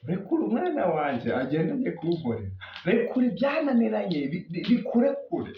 Rekura umwana wanjye agende ajye kuwukorera. Rekura ibyananiranye, bikurekure,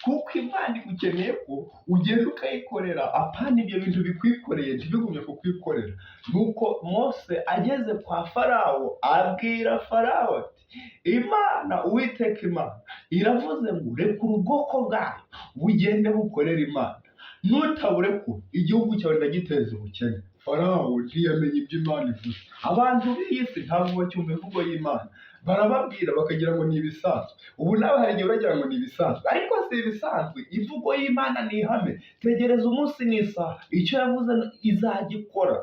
kuko Imana igukeneye ko ugenda ukayikorera, apana ibyo bintu bikwikoreye ntibigumye kukwikorera. Nuko Mose ageze kwa Farawo, abwira Farawo ati: "Imana, Uwiteka Imana iravuze ngo rekura ubwoko bwayo bugende bukorere Imana. Nutaburekura, igihugu cyawe ndagiteza ubukene." Farawo ntiyamenye ibyo Imana ivuze. Abantu b'iyi si ntabwo bacyumva imvugo y'Imana. Barababwira bakagira ngo ni ibisanzwe. Ubu nawe hari igihe uragira ngo ni ibisanzwe, ariko si ibisanzwe. Imvugo y'Imana ni ihame. Tegereza umunsi n'isaha, icyo yavuze izagikora.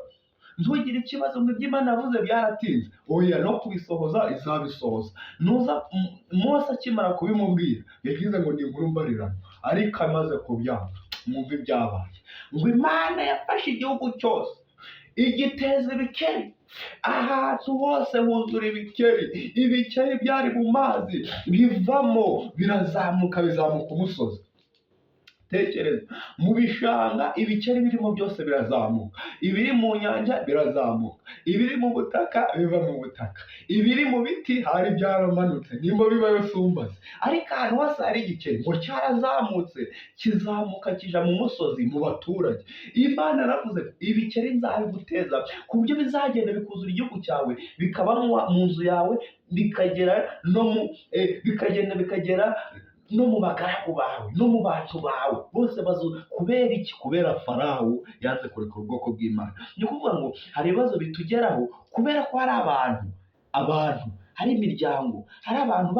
Ntugire ikibazo ngo ibyo Imana yavuze byaratinze. Oya, no kubisohoza izabisohoza. Nuza Mose akimara kubimubwira, yagize ngo ni inkuru mbarirano, ariko amaze kubyanga, mwumve ibyabaye. Ngo Imana yafashe igihugu cyose igiteza ibikeri. Ahantu hose huzura ibikeri. Ibikeri byari mu mazi bivamo, birazamuka, bizamuka umusozi. Tekereza, mu bishanga ibikeri birimo byose birazamuka, ibiri mu nyanja birazamuka, ibiri mu butaka biva mu butaka, ibiri mu biti hari byaramanutse, nimba bibayo sumbaze, ariko ahantu hose hari igikeri ngo cyarazamutse, kizamuka kija mu musozi mu baturage. Imana yaravuze ngo ibikeri nzabiguteza ku buryo bizagenda bikuzura igihugu cyawe, bikaba mu nzu yawe, bikagera no mu bikagenda bikagera no mu bagaragu bawe no mu bantu bawe bose bazu. Kubera iki? Kubera Farawo yanze kurekura ubwoko bw'Imana. Ni ukuvuga ngo hari ibibazo bitugeraho kubera ko hari abantu, hari imiryango, hari abantu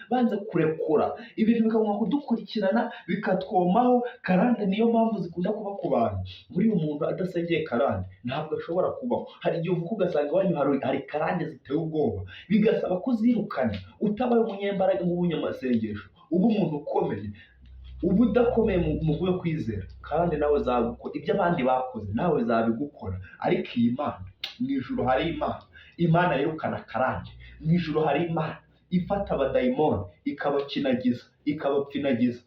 banze kurekura ibintu, bikagomba kudukurikirana, bikatwomaho karande. Niyo mpamvu zikunda kuba ku bantu. Buriya umuntu adasengeye karande ntabwo ashobora kubaho. Hari igihe uvuka ugasanga iwanyu hari karande ziteye ubwoba, bigasaba kuzirukana. Utabaye umunyembaraga nk'umunyamasengesho, uba umuntu ukomeye, uba udakomeye mu bwo kwizera, kandi nawe zagukora ibyo abandi bakoze, nawe zabigukora. Ariko iyi Mana, mu ijuru hari Imana, Imana yirukana karande. Mu ijuru hari Imana ifata abadayimoni ikabakinagiza, ikabapfinagiza,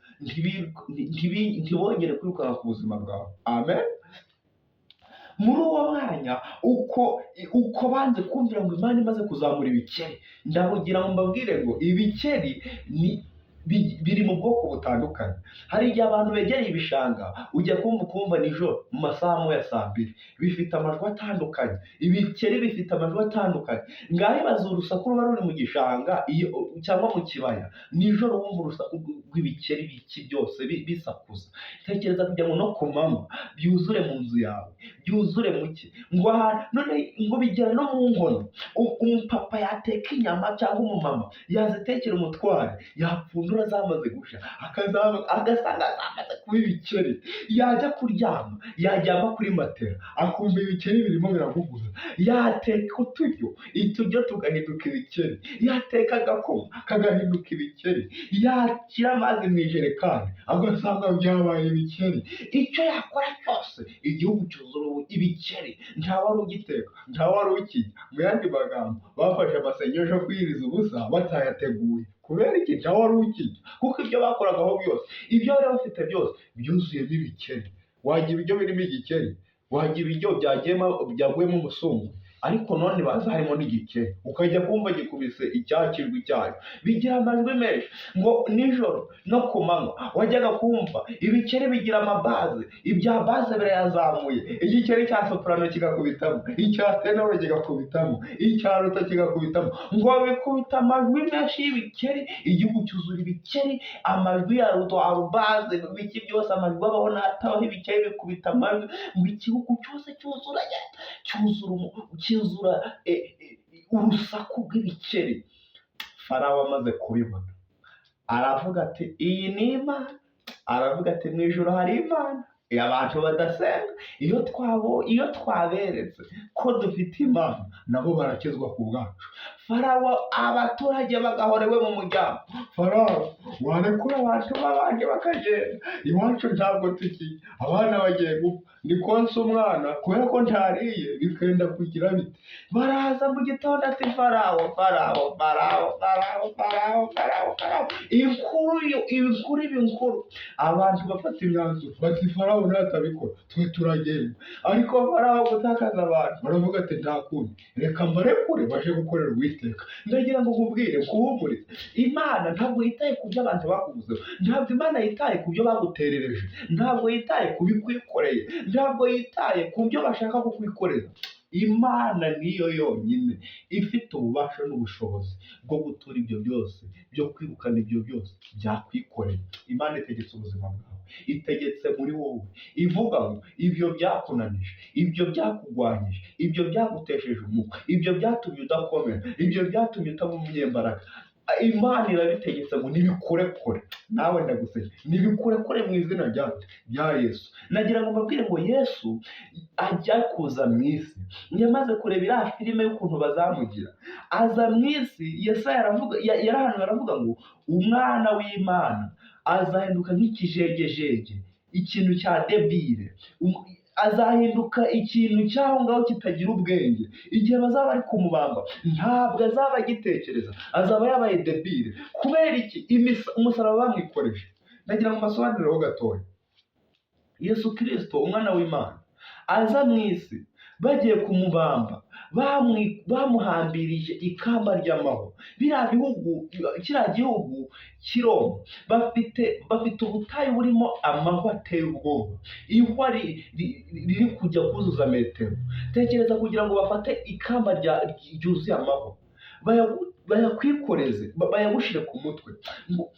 ntibongere kwirukanka ku buzima bwawe. Amen. Muri uwo mwanya uko banze kumvira, ngo Imana imaze kuzamura ibikeri, ndabugira ngo mbabwire ngo ibikeri ni biri mu bwoko butandukanye. Hari igihe abantu begereye ibishanga ujya kumva ukumva nijoro mu masaha moya, saa 2, bifite amajwi atandukanye. Ibikeri bifite amajwi atandukanye. Ngaho ibaze urusaku ruba ruri mu gishanga iyo cyangwa mu kibaya nijoro, wumva urusaku rw'ibikeri biki byose bisakuza. Tekereza kugira ngo no ku manywa byuzure mu nzu yawe, byuzure mu ki, ngo ahantu none ngo bigera no mu nkono. Umupapa yateka inyama cyangwa umumama yazitekera umutware, yapfundura zamaze gushya, akazaba agasanga zamaze kuba ibikeri. Yajya kuryama, yajyama kuri matera, akumva ibikeri birimo biraguguza. Yateka uturyo, uturyo tugahinduka ibikeri. Yateka agakoma kagahinduka ibikeri. Yashyira amazi mu ijerekani, agasanga byabaye ibikeri. Icyo yakora cyose, igihugu cyuzura ubu ibikeri. Nta wari ugiteka, nta wari ukirya. Mu yandi magambo, bafashe amasengesho yo kwiyiriza ubusa batayateguye. Kubera iki? Nta wari ukirya, kuko ibyo bakoragaho byose, ibyo bari bafite byose byuzuyemo ibikeri. Wajya ibiryo birimo igikeri, wajya ibiryo byagiyemo, byaguyemo umusumbu, ariko none baza harimo n'igikeri, ukajya kumva gikubise icyakirwa cyayo. Bigira amajwi menshi. Ngo nijoro no ku manywa wajyaga kumva ibikeri bigira amabaze. Ibya basse birayazamuye, igikeri cya soprano kigakubitamo, icya ténor kigakubitamo, icya alto kigakubitamo. Ngo bikubita amajwi menshi y'ibikeri, igihugu cyuzura ibikeri, amajwi ya alto, basse, ibiki byose, amajwi abaho n'atabaho, ibikeri bikubita amajwi. Ngo igihugu cyose cyuzura, cyuzura urusaku rw'ibikeri. Farawo amaze kubibona aravuga ati: "Iyi ni Imana." Aravuga ati: "Mu ijuru hari Imana." Iyo abantu badasenga, iyo twaberetse ko dufite Imana, nabo barakizwa ku bwacu. Farawo amaze kubibona, ngo Farawo abaturage bagahora iwe mu muryango. Farawo, warekura abantu b'abandi bakagenda, iwacu ntabwo tukiye, abana bagiye gupfa, ndi konsa umwana kubera ko ntariye, bikenda kugira bite. Baraza mu gitondo ati Farawo, Farawo, Farawo, Farawo, Farawo, Farawo, Farawo, inkuru inkuru iba inkuru. Abantu bafata imyanzuro bati Farawo natabikora twe turagenda. Ariko Farawo gutakaza abantu, baravuga ati nta kundi, reka mbarekure baje gukorera Uwiteka. Ndagira ngo nkubwire, nkuhumurize, Imana ntabwo yitaye ku byo abantu bakuvuzeho, ntabwo Imana yitaye ku byo baguterereje, ntabwo yitaye ku bikwikoreye, ntabwo yitaye ku byo bashaka kukwikorera. Imana niyo yonyine ifite ububasha n'ubushobozi bwo gutura ibyo byose, byo kwirukana ibyo byose byakwikoreye. Imana itegetse ubuzima bwawe, itegetse muri wowe, ivuga ngo ibyo byakunanije, ibyo byakugwanyije, ibyo byagutesheje umwuka, ibyo byatumye udakomera, ibyo byatumye utaba umunyembaraga, Imana irabitegetse ngo nibikurekure. Nawe ndaguseke, nibikurekure mu izina rya Yesu. Nagira ngo mbabwire ngo Yesu ajya kuza mu isi, yamaze kureba iriya filime y'ukuntu bazamugira, aza mu isi. Yesaya aravuga, yarahanuye aravuga ngo umwana w'Imana azahinduka nk'ikijegejege, ikintu cya débile, azahinduka ikintu cy'aho ngaho kitagira ubwenge. Igihe bazaba bari kumubamba ntabwo azaba agitekereza, azaba yabaye débile. Kubera iki? Umusaraba bamwikoreje. Ndagira ngo mbasobanurireho gatoya. Yesu Kirisito umwana w'Imana aza mu isi, bagiye kumubamba, bamuhambirije ikamba ry'amahwa. Biriya bihugu, kiriya gihugu cy'i Roma, bafite ubutayu burimo amahwa ateye ubwoba, ihwa riri kujya kuzuza metero. Tekereza kugira ngo bafate ikamba ryuzuye amahwa, bayakwikoreze, bayagushire ku mutwe. Ngo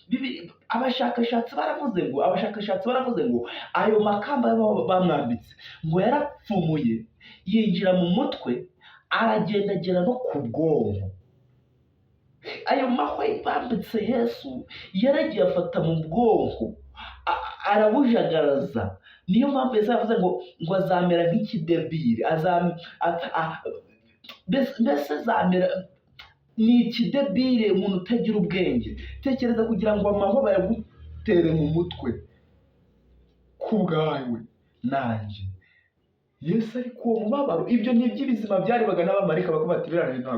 abashakashatsi baravuze ngo ayo makamba y'amahwa bamwambitse ngo yarapfumuye yinjira mu mutwe, aragenda agera no ku bwonko. Ayo mahwa bambitse Yesu yaragiye afata mu bwonko, arabujagaraza. Niyo mpamvu Yesu yavuze ngo azamera nk'ikidébile, mbese azamera ni ikidébile, umuntu utagira ubwenge. Tekereza kugira ngo amahwa bayagutere mu mutwe ku bwawe nanjye. Yesu ariko uwo mubabaro, ibyo ni iby'ibizima byarebaga n'abamarayika bakavuga bati biriya bintu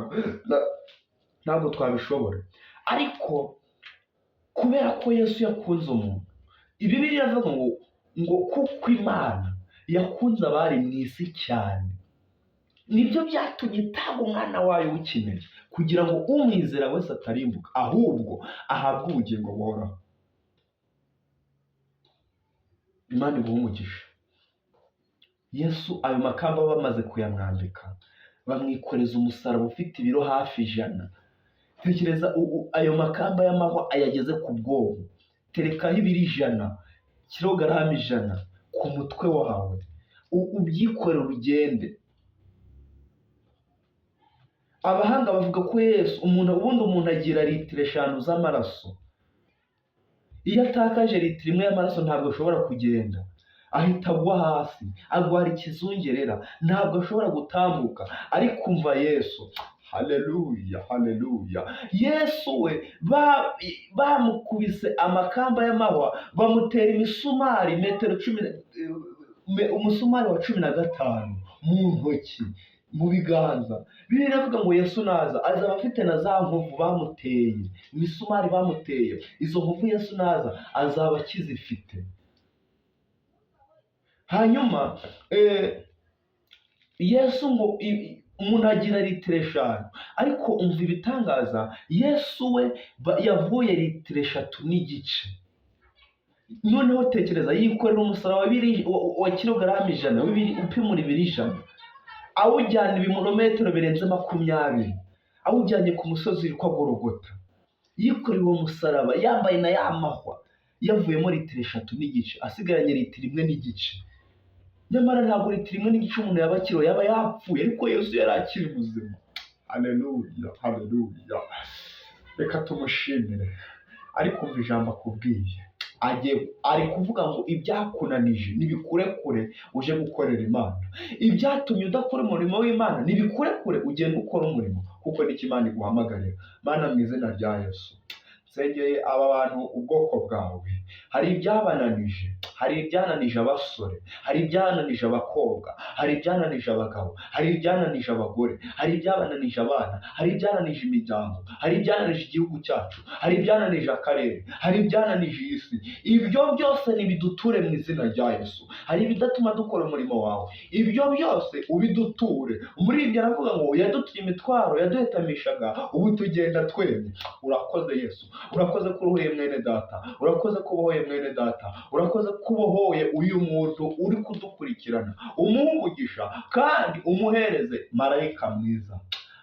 ntabwo twabishobora. Ariko kubera ko Yesu yakunze umuntu, Bibiliya iravuga ngo kuko Imana yakunze abari mu isi cyane, nibyo byatumye itanga umwana wayo w'ikinege, kugira ngo umwizera wese atarimbuka, ahubwo ahabwe ubugingo buhoraho. Imana iguhe umugisha. Yesu ayo makamba bamaze kuyamwambika, bamwikoreza umusaraba ufite ibiro hafi 100. Tekereza ayo makamba y'amahwa ayageze ku bwonko, terekaho ibiro 100, kilogarama 100 ku mutwe wawe, ubyikorere ugende. Abahanga bavuga ko Yesu, umuntu ubundi umuntu agira litiro 5 z'amaraso. Iyo atakaje litiro 1 y'amaraso ntabwo ashobora kugenda, ahita agwa hasi, agwara ikizungerera, ntabwo ashobora gutambuka. Ariko umva Yesu, haleluya, haleluya! Yesu we bamukubise amakamba y'amahwa, bamutera imisumari metero cumi, umusumari wa 15 mu ntoki, mu biganza. Bibiliya iravuga ngo Yesu naza azaba afite na za nkovu bamuteye, imisumari bamuteye, izo nkovu Yesu naza azaba akizifite. Hanyuma Yesu ngo umuntu agira litiro 5, ariko umva ibitangaza, Yesu we yavuye litiro 3.5. Noneho tekereza yikorera umusaraba wa kilogarama 100, upimura ibiro 100, awujyana ibirometero birenze 20, awujyanye ku musozi witwa Gorogota. Yikoreye uwo musaraba yambaye na ya mahwa, yavuyemo litiro 3.5, asigaranye litiro 1.5. Nyamara ntabwo litiro 1.5 umuntu yaba akiriho, yaba yapfuye, ariko Yesu yari akiri muzima. Haleluya, haleluya! Reka tumushimire. Ariko umva ijambo akubwiye, agiye ari kuvuga ngo ibyakunanije nibikurekure uje gukorera Imana, ibyatumye udakora umurimo w'Imana nibikurekure ugende ukora umurimo. Kuko nicyo Imana iguhamagarira. Mana, mu izina rya Yesu, nsengeye aba bantu, ubwoko bwawe. Hari ibyabananije, hari ibyananije abasore, hari ibyananije abakobwa, hari ibyananije abagabo, hari ibyananije abagore, hari ibyabananije abana, hari ibyananije imiryango, hari ibyananije igihugu cyacu, hari ibyananije akarere, hari ibyananije iyi si. Ibyo byose nibiduture mu izina rya Yesu. Hari ibidatuma dukora umurimo wawe, ibyo byose ubiduture. Muri ibyo aravuga ngo yadutuye imitwaro yaduhetamishaga, ubu tugenda twemye. Urakoze Yesu, urakoze ko uruhuye mwene data, urakoze ko ubohoye mwene data, urakoze ko ubohoye uyu muntu uri kudukurikirana. Umuhe umugisha kandi umuhereze marayika mwiza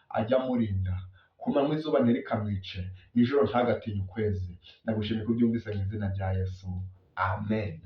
ajya amurinda ku manywa, izuba ntirikamwice, nijoro ntagatinye ukwezi. Ndagushimiye ko ubyumvise mu izina rya Yesu, amen.